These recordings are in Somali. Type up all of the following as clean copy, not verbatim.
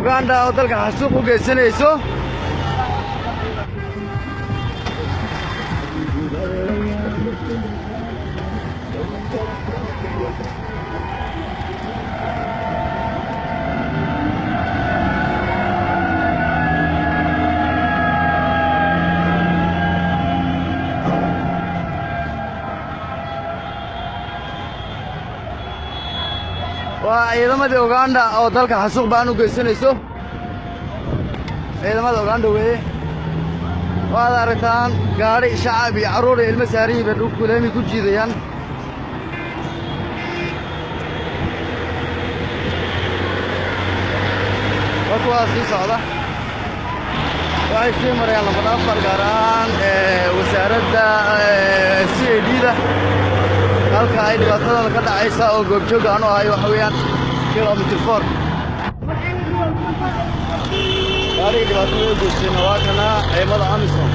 Uganda oo dalka xasuuq u geysanayso. Waa ciidamadii Uganda oo dalka xasuuq baan u geysanayso. Ciidamada Uganda weeye. Waad aragtaan gaadhi shacab iyo carruur iyo ilmo saarihii bay dhulkuleemi ku jiidayaan. Waa kuwaas sii socda, waxay sii marayaan lambar 4, gaar ahaan wasaaradda CID da, halka ay dhibaatadan ka dhacaysa oo goobjoogga aanu ahay. Waxa weeyaan kilometer 4. Gaarigii dhibaatada u geystayna waa kana ciidamada AMISOM.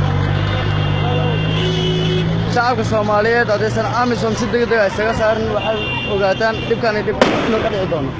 Shacabka Soomaaliyeed, haddaysan AMISOM si deg deg a isaga saarin, waxay ogaataan dhibkan iyo dhib inuu ka dhici doono.